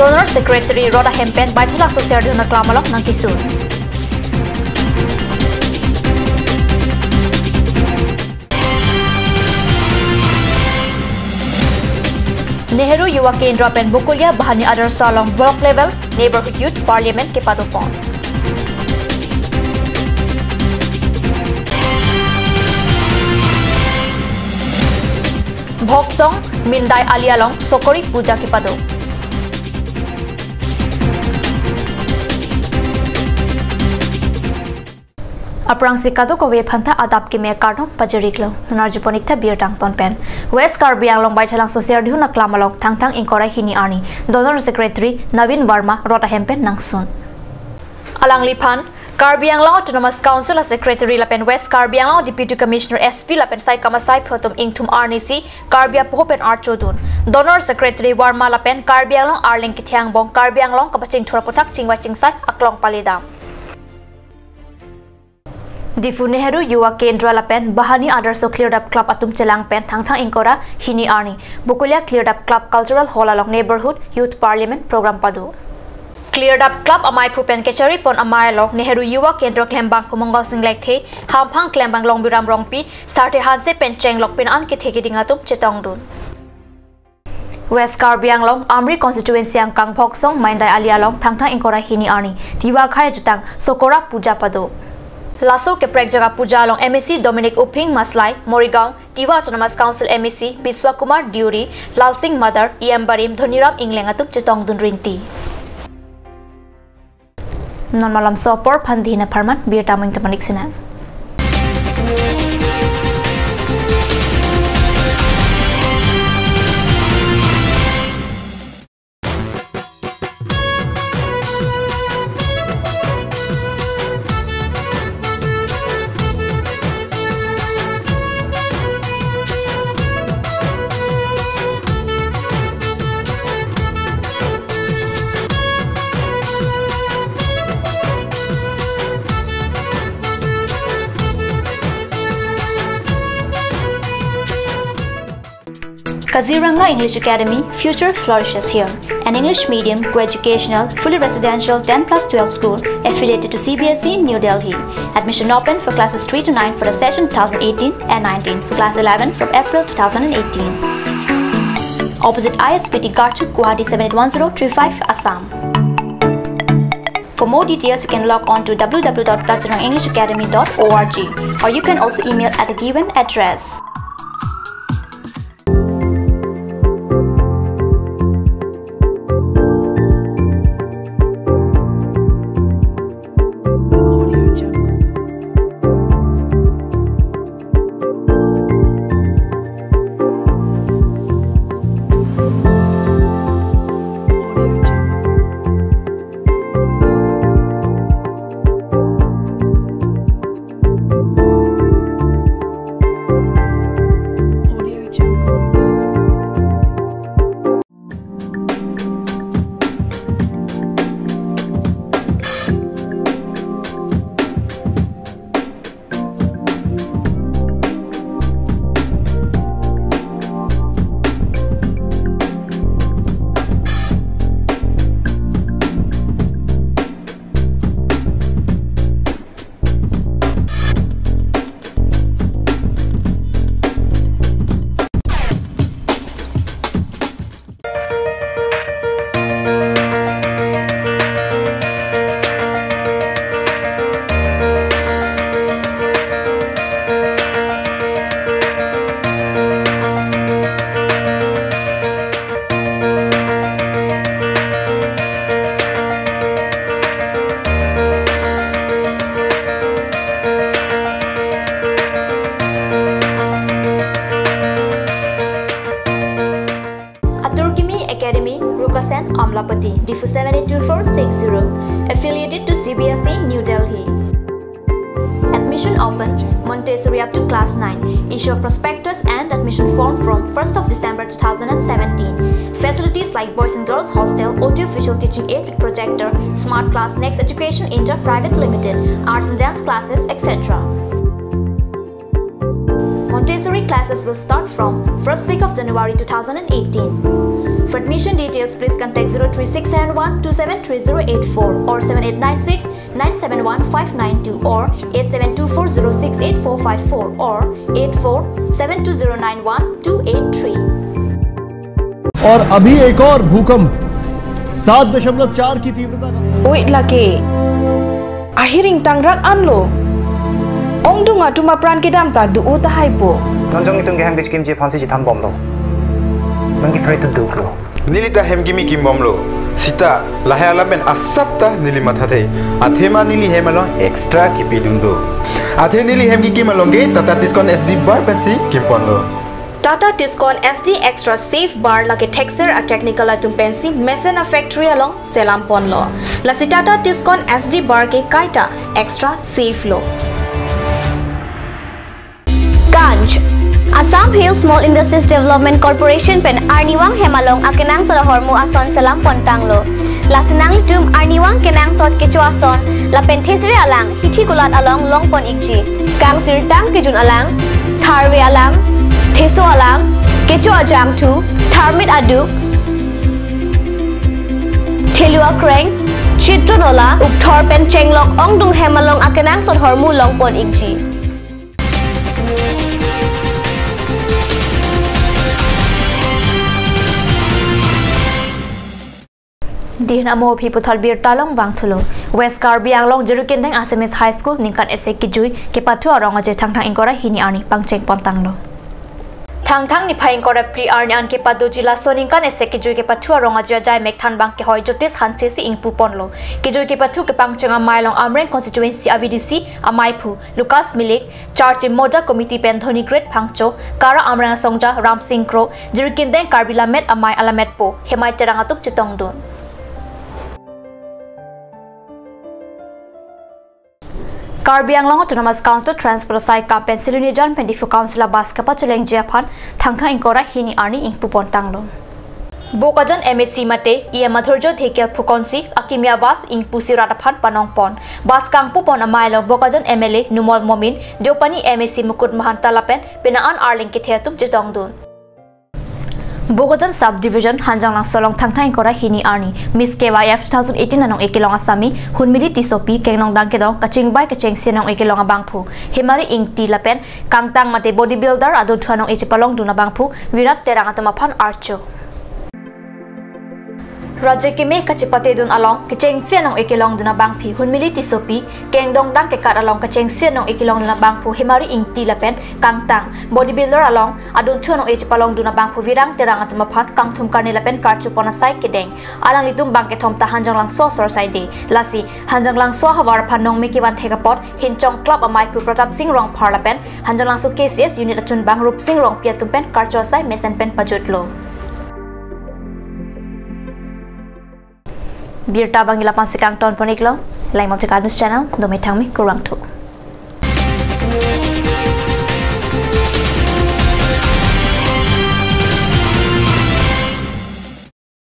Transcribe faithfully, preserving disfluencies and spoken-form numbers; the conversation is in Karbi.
Donor Secretary rot ahem pen Baithalangso Serdihun aklam along nangkisun. Nehru Yuva Kendra pen Bokolia Bahani Adarsha along Block Level Neighborhood Youth Parliament kepadopon. Bhoksong Mindai Ali along Sokori Puja kepado. Aphrangsi kadokave aphanta adap kimi akardom pajir-iklo. Non arjupon-iktha birta angton pen. West Karbi Anglong Baithalangso Serdihun aklam along Thangthang ingkoi ra hini arni Donor Secretary Navin Verma rot ahem pen nangsun. Alangliphan Karbi Anglong Autonomous Council a Secretary lapen West Karbi Anglong Deputy Commissioner, S P lapen saikam asaiphu atum ingthum arnisi Karbi apoho pen archodun. Donor Secretary Verma lapen Karbi Anglong Arleng kethe angbong Karbi Anglong kapachingthur aputhak chingvai chingsai aklong palidam. Diphu Nehru Yuva Kendra lapen Bahani Adarsha Cleared Up Club atum chelang pen Thangthang ingkoi ra hini arni Bokolia Cleared Up Club Cultural Hall along Neighborhood Youth Parliament program pado. Cleared Up Club amaiphu pen kecharipon amei along Nehru Yuva Kendra klembangphu Mongal Sing Lekthe, hamphang klembang Longbiram Rongpi, Sarthe Hanse pen chenglok pin an kethe keding atum chetongdun. West Karbi Anglong Amri constituency angkang Bhoksong Mindai Ali along Thangthang ingkoi ra hini arni Tiwa akhei ajutang Sokori Puja pado. Laso keprekjak apuja along M A C Dominic Uphing Maslai, Morigaon, Tiwa Autonomous Council M A C Biswa Kumar Deuri, Lalsing Madar, E M barim Dhoniram Ingleng atum chetongdun rinti. Non malomso apor aphan dihina pharman, birta mo ingtomanik sina. Kaziranga English Academy, future flourishes here. An English medium, co-educational, fully residential ten plus twelve school affiliated to C B S E New Delhi. Admission open for classes three to nine for the session two thousand eighteen and nineteen, for class eleven from April two thousand eighteen. Opposite I S B T Garchuk, Guwahati seven eight one zero three five, Assam. For more details, you can log on to W W W dot kaziranga english academy dot org, or you can also email at the given address. Atur Kimi Academy, Rukasen, Amlapatti, Diphu seven eight two four six zero. Affiliated to C B S E, New Delhi. Admission open, Montessori up to class nine. Issue of prospectus and admission form from first of December two thousand seventeen. Facilities like boys and girls hostel, audio visual teaching aid with projector, smart class, Next Education India Private Limited, arts and dance classes, et cetera. Montessori classes will start from first week of January two thousand eighteen. For admission details, please contact zero three six seven one two seven three zero eight four or seven eight nine six nine seven one five nine two or eight seven two four zero six eight four five four or eight four seven two zero nine one two eight three. और अभी एक और भूकंप सात दशमलव चार की तीव्रता का Oi lake. Ahiring tangrak anlo. Ongdung atum apran kedam ta do-o tahai po. Non jong itum kehem kechikimji aphansi chethan bomlo. Non kephere tu duklo. Neli ta hem kimi kim bomlo. Sita lahai alam pen asap ta neli mathathe. Athema neli hem along extra kipidun do. Athe neli hem kikim along ke Tata Tiscon S D bar pensi kimponlo. Tata Tiscon S D Extra Safe Bar lake thekser a-technical atum pensi mesen a-factory along selam ponlo. Lasi Tata Tiscon S D bar ke kaita extra safe lo. Ganj. Assam Hill Small Industries Development Corporation pen arnivang hem along akenangsot ahormu ason selam pontanglo. Lasi nanglitum arnivang kenangsot kecho ason lapen thesere alang hithi kulat along longpon ikji. Kangsirtang kejun alang, tharve alang, theso alang, kecho ajangthu, tharmit aduk, thelu akreng, chitron ola, ukthor pen chenglok ongdung hem along akenangsot ahormu longpon ikji. Dihin amo aphi puthot birta along vangthulo. West Karbi Anglong Jirikindeng Assamese High School ningkan isi kejui kepathu arong aje Thangthang ingkoi ra hini arni pangcheng pontanglo. Thangthang niphai ingkoi ra phli arni an kepadoji laso ningkan isi kejui kepathu arong aje ajai mek thanbang kehoi Jyotis Hanse si ingpu ponlo. Kejui kepathu kepangcheng amei along Amreng constituency a-V D C ameiphu Lucas Milik, Charchi Moja Committee pen Dhoni Great Phangcho, Kara Amreng asongja Ram Singh Kro, Jirikindeng Karbi Lammet Amei alammet po Hemai Terang atum chetongdun. Karbi Anglong Autonomous Council Transport asai kam pen Siloni jan pen Diphu Council a-bus kapachelengji aphan Thangthang ingkoi ra hini arni ingpu pontanglo. Bokajan M A C mate E M Madhurjyo Dhekial phukonsi akimi a-bus ingpusi rat aphan panong pon. Bus kangpu pon amei along Bokajan M L A Numal Momin, Deopani M A C Mukut Mahanta lapen pina an arleng kethe atum chetongdun. Bokajan Sub Division Hanjanglangso along Thangthang ingkoi ra hini arni Miss K Y F two thousand eighteen anong ekelong asami Hunmili Tissopi, kengnong dang kedong kachingbai kachengsi anong ekelong abangphu Hemari Ingti lapen kangtang mate body builder adunthu anong-e chepalongdun abangphu Virat Terang atum aphan archo. Raje keme kachepatedun along kechengsi anong-e kelongdun abangphi Hunmili Tissopi, kengdong dang kekat along kechengsi anong-e kelongdun abangphu Hemari Ingti lapen kangtang body builder along adunthu anong-e chepalongdun abangphu Virat Terang atum aphan kangthum karne lapen karcho pon asai kedeng. Alanglitum bangkethom ta Hanjanglangso asor saide. Lasi Hanjanglangso ahavar aphan nongme kevan thek apot Hinchong Club ameiphu Pratap Singh Rongphar lapen Hanjanglangso K C S unit achunbang Rupsing Rongpi atum pen karcho asai mesen pen pajutlo. Birta abang ila pensi kangton pon iklo, Laimon Chika News Channel, dome thangme kurvangthu.